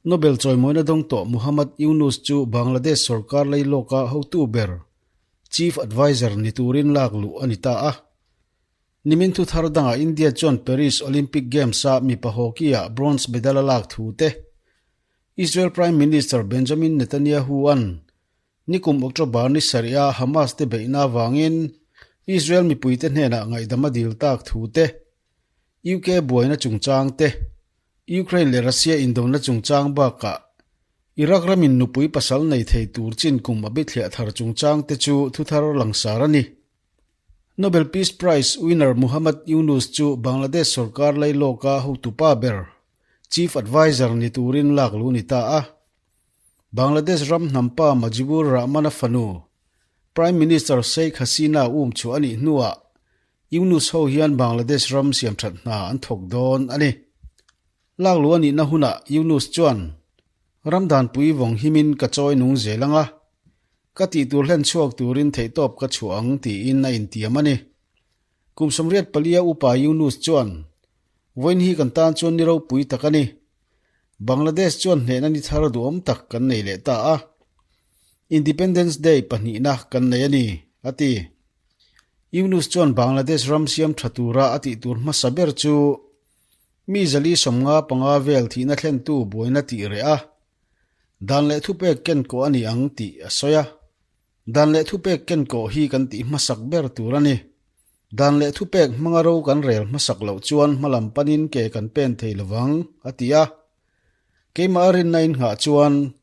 Nobel chawimawina dawng tawh Muhammad Yunus chu Bangladesh sorkar lailawka hotu ber, Chief Adviser ni turin lak luh a ni ta a. Nimin thu thar dangah India chuan Paris Olympic Games-a mipa hockey-ah bronze medal a lak thu te, Israel Prime Minister Benjamin Netanyahu-a'n nikum October ni sarih-a Hamas te beihna avangin Israel mipuite hnenah ngaihdam a dil tak thu te, UK buaina chungchang te, Ukraine leh Russia indona chungchang bakah Iraq ramin nupui pasal nei thei tur chin kum a bithliah thar chungchang te chu thuthar langsar a ni. Nobel Peace Prize winner Muhammad Yunus chu Bangladesh sorkar lailawka hotupa ber, Chief Adviser ni turin lak lu ni ta a. Bangladesh ram hnampa Mujibur Rahman-a fanu, Prime Minister Sheikh Hasina um chhuah a nih hnuah Yunus ho hian Bangladesh ram siamthat hna an thawk dawn a ni. Lak lu a nihna hunah Yunus chuan, Ram danpui vawng himin ka chawi nung zel ang a, ka tih tur hlen chhuak turin theihtawp ka chhuah ang tiin a intiam a ni. Kum 84 upa Yunus chuan, Vawiin hi kan tan chuan ni ropui tak a ni. Bangladesh chuan hnehna ni thar duhawm tak kan nei leh ta a. Independence Day pahnihna kan nei a ni, a ti. Yunus chuan Bangladesh ram siam tha tura a tih tur hmasa ber chu Mi 455 vel thihna thlentu buaina tih reh a, dan leh thupek ken kawh a ni ang tih a sawi a. Dan leh thupek ken kawh hi kan tih hmasak ber tur a ni. Dan leh thupek hmanga ro kan rel hmasak loh chuan hmalam panin ke kan pen thei lovang, a ti a. Keimah a rinna innghah chuan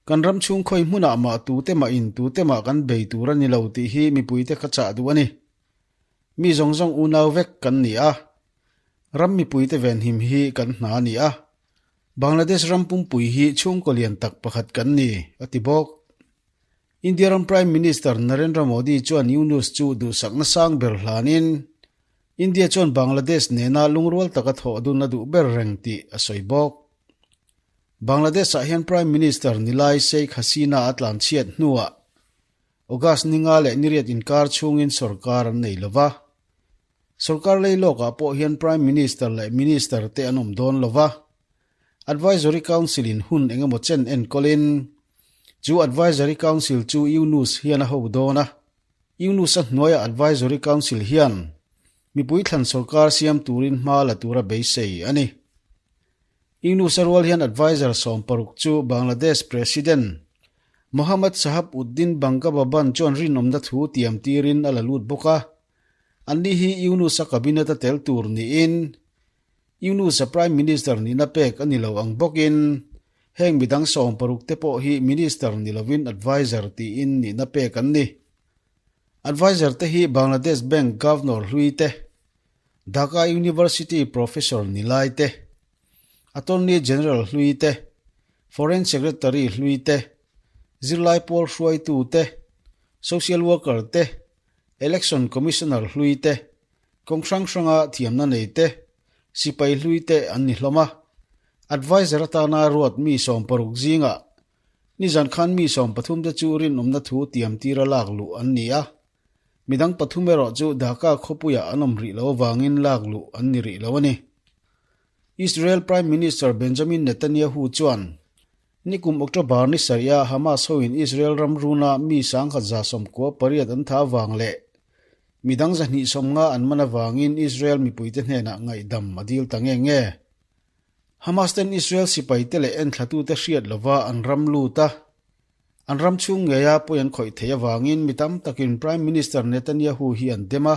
kan ram chhung khawi hmunah mah tute mah in tute mah kan bei tur a ni lo tih hi mipuite ka chah duh a ni. Mi zawng zawng unau vek kan ni a, Ram mipuite venhim hi kan hna a ni a, Bangladesh ram pumpui hi chhungkaw lian tak pakhat kan ni, a ti bawk. India ram Prime Minister Narendra Modi chuan Yunus chu duhsakna sang ber hlanin, India chuan Bangladesh nena lungrual taka thawh dun a duh ber reng tih a sawi bawk. Bangladesh-ah hian Prime Minister nilai Sheikh Hasina a tlanchhiat hnuah August ninga leh niriat inkar chhungin sorkar an nei lo va. Sorkar lei lawkah pawh hian Prime Minister leh Minister te an awm dawn lo va, Advisory Council in hun eng emaw chen enkawlin chu Advisory Council chu Yunus hian a ho dawn a. Yunus-a hnuaia Advisory Council hian mipui thlan sorkar siam turin hma la tura beisei a ni. Yunus-a rual hian Adviser 60 chu Bangladesh President Mohammad Shahab Uddin Bangabhaban chuan rinawmna thu tiam tirin a la lut bawk a. Anni hi Yunus-a cabinet a tel tur niin Yunus-a Prime Minister nihna pek a ni lo ang bawkin heng midang 60 te pawh hi Minister ni lovin Adviser tiin nihna pek an ni. Adviser te hi Bangladesh Bank Governor hlui te, Dhaka University Professor ni lai te, Attorney General hlui te, Foreign Secretary hlui te, zirlai pawl hruaitu te, Social Worker te, Election Commissioner hlui te, kawng hrang hranga thiamna nei te, sipai hlui te an ni hlawm a. Adviser atana ruat mi 60 zingah nizan khan mi 13 te chu rinawmna thu tiam tira lak luh an ni a. Midang pathum erawh chu Dhaka khawpuiah an awm rih lo avangin lak luh an ni rih lo a ni. Israel Prime Minister Benjamin Netanyahu chuan Nikum October ni sarih-a Hamas hoin Israel ram runa mi 1198 an tha avang leh midang 250 an man avangin Israel mipuite hnenah ngaihdam a dil ta nge nge. Hamas ten Israel sipaite leh enthlatute hriat lova an ram lut a, an ram chhung ngeia pawi an khawih theih avangin mi tam takin Prime Minister Netanyahu hi an dem a,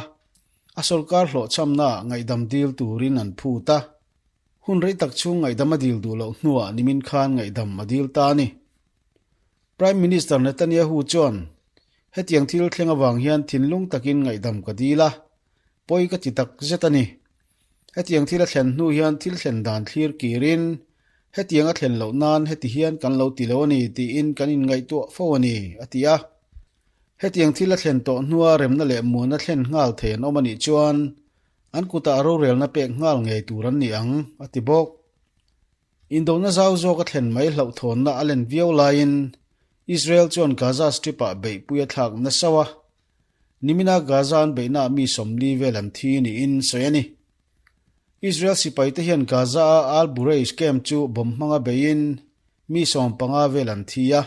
a sorkar hlawhchhamnaah ngaihdam dil turin an phut a. Hun rei tak chhung ngaihdam a dil duh loh hnuah nimin khan ngaihdam a dil ta a ni. Prime Minister Netanyahu chuan, Hetiang thil thleng avang hian thinlung takin ngaihdam ka dil a, pawi ka ti tak zet a ni. Hetiang thil a thlen hnu hian thil thlen dan thlir kirin, hetiang a thlen loh nan heti hian kan lo ti lo a ni tiin kan inngaihtuah fo a ni, a ti a. Hetiang thil a thlen tawh hnua remna leh muana thlen nghal thei an awm a nih chuan an kutah rorelna pek nghal ngei tur an ni ang, a ti bawk. Indona zau zawk a thlen mai hlauhthawnna a len viau laiin Israel chuan Gaza Strip-ah beihpui a thlak nasa a, nimina Gaza an beihnaah mi 40 vel an thi niin sawi a ni. Israel sipaite hian Gaza-a Al Bureij camp chu bomb hmanga beiin. Mi 15 vel an thi a,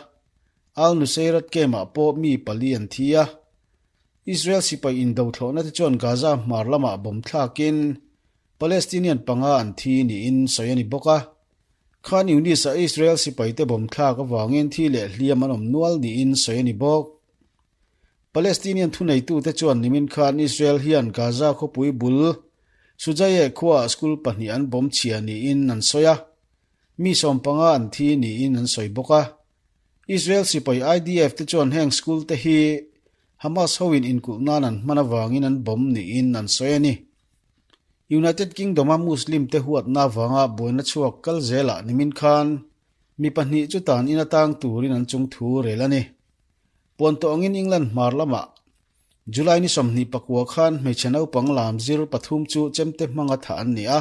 Al Nuseirat camp-ah pawh mi pali an thi a. Israel sipai indo thlawhna te chuan Gaza hmar lamah bawm thlakin Palestinian panga an thi niin sawi a ni bawk a. Khan Yunis-a Israel sipaite bawm thlak avangin thi leh hliam an awm nual niin sawi a ni bawk. Palestinian thuneitute chuan nimin khan Israel hian Gaza khawpui bul Shujayeh khuaah school pahnih an bawm chhia niin an sawi a, mi 15 an thi niin an sawi bawk a. Israel sipai IDF te chuan heng school te hi Hamas hoin inkulh nan an hman avangin an bawm niin an sawi a ni. United Kingdom-a Muslim te huatna avanga buaina chhuak kal zelah nimin khan mi pahnih chu tan in atang turin an chung thu rel a ni. Puan tawh angin England hmar lamah July ni 29 khan hmeichhe naupang lam zir pathum chu chemte hmanga thah an ni a,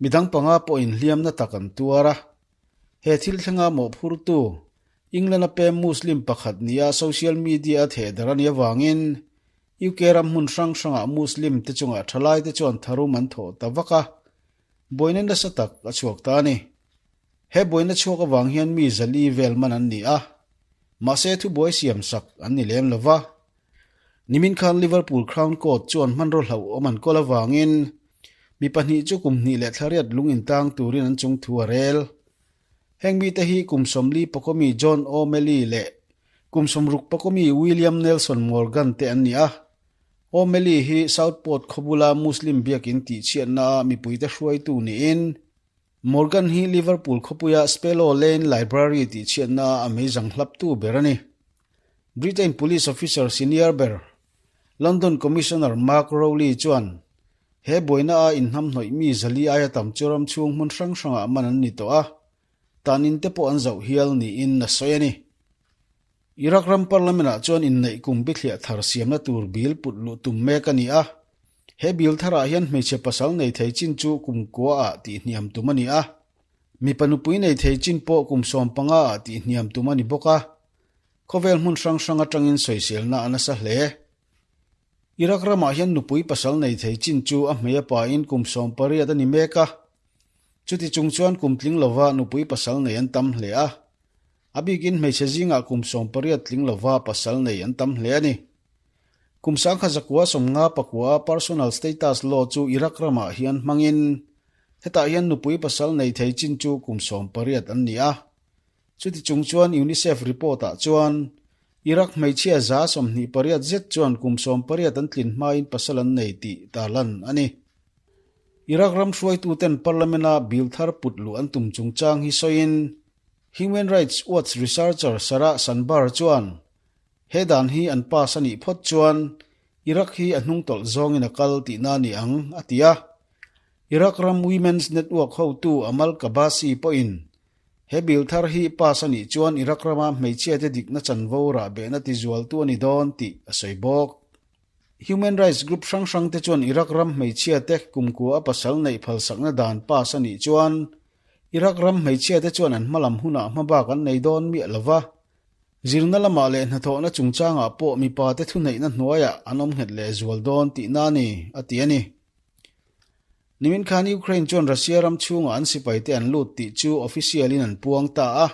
midang panga pawhin hliamna tak an tuar a. He thil thlenga mawhphurtu England-a pem Muslim pakhat nia social media a theh darh a nih avangin UK ram hmun hrang hrangah Muslim te chungah thalaite chuan tharum an thawh ta vak a, buaina nasa tak a chhuak ta a ni. He buaina chhuak avang hian mi zali vel man an ni a, mahse thubuai siam sak an ni lem lo va. Nimin khan Liverpool Crown Court chuan hmanraw hlauhawm an kawl avangin mi pahnih chu kum hnih leh thlariat lung intang turin an chung thu a rel. Heng mite hi kum 40 pakawmi John O'Malley leh kum 60 pakawmi William Nelson Morgan te an ni a. O'Malley hi Southport khawbula Muslim biakin tihchhiatnaah mipuite hruaitu niin Morgan hi Liverpool khawpuia Spellow Lane Library tihchhiatnaah a meizang hlaptu ber a ni. Britain Police Officer senior ber London Commissioner Mark Rowley chuan he buaina a inhnamhnawih mi zali aia tam chu ram chhung hmun hrang hrangah man an ni tawh a, tanin te pawh an zoh hial niin a sawi a ni. Iraq ram Parliament-ah chuan inneih kum bithliah thar siamna tur bill put luh tum mek a ni a, he bill tharah hian hmeichhe pasal nei thei chin chu kum kuaah tihhniam tum a ni a, mipa nupui nei thei chin pawh kum 15-ah tihhniam tum a ni bawk a, khawvel hmun hrang hrang atangin sawiselna a nasa hle. Iraq ramah hian nupui pasal nei thei chin chu a hmei a pain kum 18 a ni mek a, chuti chung chuan kum tling lova nupui pasal nei an tam hle a. A bikin hmeichhe zingah kum 18 tling lova pasal nei an tam hle a ni. Kum 1959 Personal Status Law chu Iraq ramah hian hmangin hetah hian nupui pasal nei thei chin chu kum 18 an ni a. Chuti chung chuan UNICEF report-ah chuan Iraq hmeichhia 28% zet chuan kum 18 an tlin hmain pasal an nei tih tarlan a ni. Iraq ram hruaituten Parliament-a bill thar put luh an tum chungchang hi sawiin Human Rights Watch researcher Sarah Sanbar chuan he dan hi an pass a nih phawt chuan Iraq hi a hnung tawlh zawngin a kal tihna a ni ang, a ti a. Iraq ram Women's Network hotu Amal Kabasi pawhin he bill thar hi pass a nih chuan Iraq rama hmeichhiate dikna chanvo rah behna tizualtu a ni dawn tih a sawi bawk. Human rights group hrang hrangte chuan Iraq ram hmeichhiate kumkua a pasal neih phalsakna dan pass a nih chuan Iraq ram hmeichhiate chuan an hmalam hunah hmabak an nei dawn miah lo va, zirna lamah leh hnathawhna chungchangah pawh mipate thuneihna hnuaiah an awm nghet leh zual dawn tihna a ni, a ti a ni. Nimin khan Ukraine chuan Russia ram chhungah an sipaite an lut tih chu official-in an puang ta a.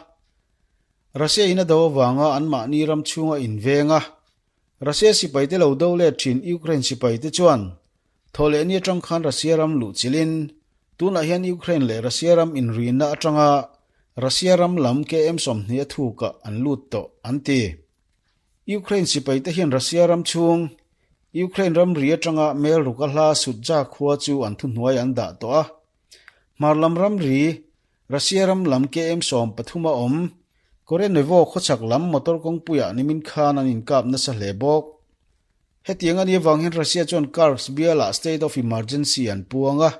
Russia in a do avanga anmahni ram chhunga inveng a, Russia sipaite lo do let thin Ukraine sipaite chuan thawhleh ni atang khan Russia ram luh chilin tunah hian Ukraine leh Russia ram inrina atanga Russia ram lam KM 20 a thukah an lut tawh an ti. Ukraine sipaite hian Russia ram chhung Ukraine ram ri atanga mel ruka hla Sutja khua chu an thuhnuai an dah tawh a. Hmar lam ram ri Russia ram lam KM 13 a awm Korenevo khawchhak lam motor kawngpuiah nimin khan an inkap nasa hle bawk. Hetiang a nih avang hian Russia chuan Kursk bialah state of emergency an puang a.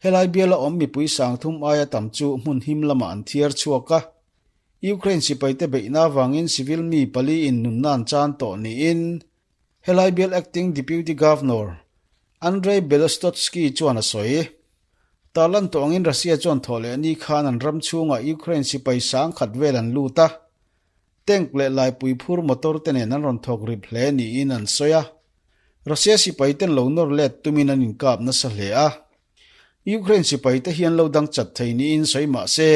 Helai biala awm mipui 3000 aia tam chu hmun him lamah an thiar chhuak a. Ukraine sipaite beihna avangin civil mi pali in nunna an chan tawh niin helai bial acting deputy governor Andrei Belostotsky chuan a sawi. Tarlan tawh angin Russia chuan thawh leh ni khan an ram chhungah Ukraine sipai 1000 vel an lut a. Tank leh laipui phur motor te nen an rawn thawk rip hle niin an sawi a. Russia sipai ten lo nawr let tumin an inkap nasa hle a. Ukraine sipai te hian lo dang chat thei niin sawi mah se.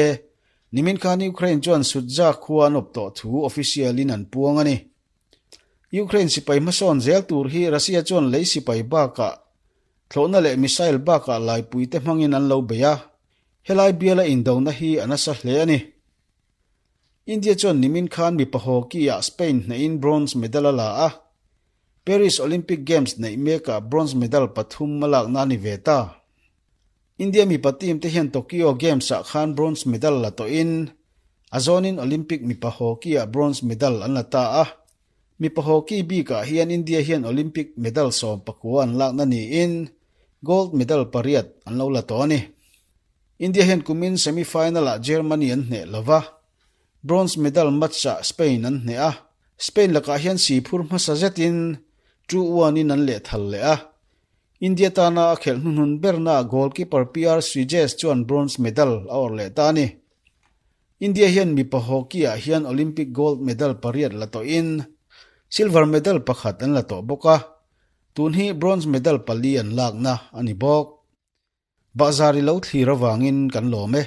Nimin khan Ukraine chuan Sudzha khua an awp tawh thu official in an puang a ni. Ukraine sipai hmasawn zel tur hi Russia chuan lei sipai bakah thlawhna leh missile bakah laipui te hmangin an lo bei a, helai biala indona hi a nasa hle a ni. India chuan nimin khan mipa hockey ah Spain hnehin bronze medal a la a, Paris Olympic Games neih mekah bronze medal pathum a lakna a ni ve ta. India mipa team te hian Tokyo Games ah khan bronze medal la tawhin a zawnin Olympic mipa hockey ah bronze medal an la ta a. Mipa hockey bikah hian India hian Olympic medal 19 an lakna niin gold medal pariat an lo la tawh a ni. India hian kumin semi-final ah Germany an hneh lova, bronze medal match ah Spain an hneh a. Spain lakah hian si phur hmasa zetin 2-1 in an lehthal leh a. India tana a khelh hnuhnun berna goalkeeper PR Sreejesh chuan bronze medal a awrh leh ta a ni. India hian mipa hockey ah hian Olympic gold medal pariat la tawhin silver medal pakhat an la tawh bawk a, tun hi bronze medal pali an lakna a ni bawk. Bahzar i lo thlir avangin kan lawm e.